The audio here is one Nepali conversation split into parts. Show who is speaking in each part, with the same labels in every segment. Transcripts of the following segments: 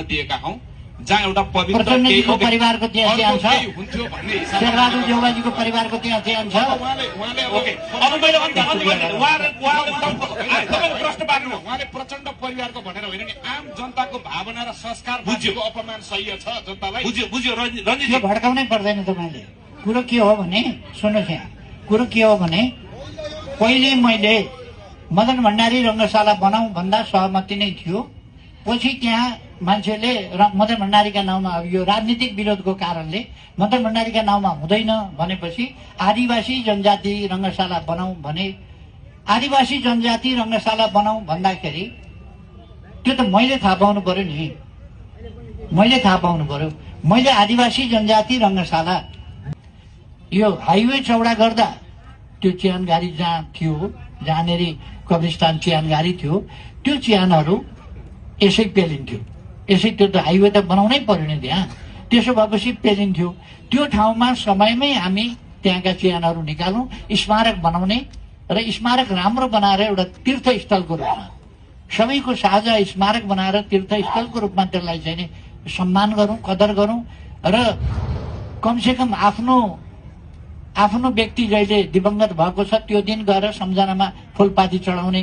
Speaker 1: दिएका हौं जहाँ एउटा पवित्र
Speaker 2: प्रचण्डजीको परिवारको त्यहाँ चिहान छ,
Speaker 1: हुन्थ्यो भन्ने हिसाबले
Speaker 2: शेरबहादुर देउवाजीको परिवारको त्यहाँ चिहान छ।
Speaker 1: उहाँले अब मैले प्रश्न पार्नु उहाँले प्रचण्ड परिवारको भनेर होइन नि आम जनताको भावना र संस्कार बुझ्यो अपमान सही छ जनतालाई बुझ्यो
Speaker 2: यो भड्काउनै पर्दैन तपाईँले। कुरो के हो भने सुन्नुहोस्, यहाँ कुरो के हो भने पहिले मैले मदन भण्डारी रङ्गशाला बनाऊ भन्दा सहमति नै थियो। पछि त्यहाँ मान्छेले मदन भण्डारीका नाउँमा अब यो राजनीतिक विरोधको कारणले मदन भण्डारीका नाउँमा हुँदैन भनेपछि आदिवासी जनजाति रङ्गशाला बनाऊ भने। आदिवासी जनजाति रङ्गशाला बनाऊ भन्दाखेरि त्यो त मैले थाहा पाउनु पर्यो नि, मैले थाहा पाउनु पर्यो। मैले आदिवासी जनजाति रङ्गशाला यो हाइवे चौडा गर्दा त्यो चिहानगारी जहाँ थियो, जहाँनिर कब्रिस्तान चिहानगारी थियो, त्यो चिहानहरू यसै पेलिन्थ्यो। यसै त्यो त हाइवे त बनाउनै पर्यो नि त्यहाँ। त्यसो भएपछि पेलिन्थ्यो। त्यो ठाउँमा समयमै हामी त्यहाँका चिहानहरू निकालौँ, स्मारक बनाउने र स्मारक राम्रो बनाएर एउटा तीर्थस्थलको रूपमा सबैको साझा स्मारक बनाएर तीर्थस्थलको रूपमा त्यसलाई चाहिँ सम्मान गरौँ, कदर गरौँ र कमसेकम आफ्नो व्यक्ति जहिले दिवंगत भएको छ त्यो दिन गएर सम्झनामा फूलपाती चढाउने,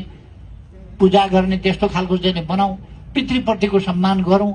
Speaker 2: पूजा गर्ने त्यस्तो खालको चाहिँ बनाऊ, पितृप्रतिको सम्मान गरौँ।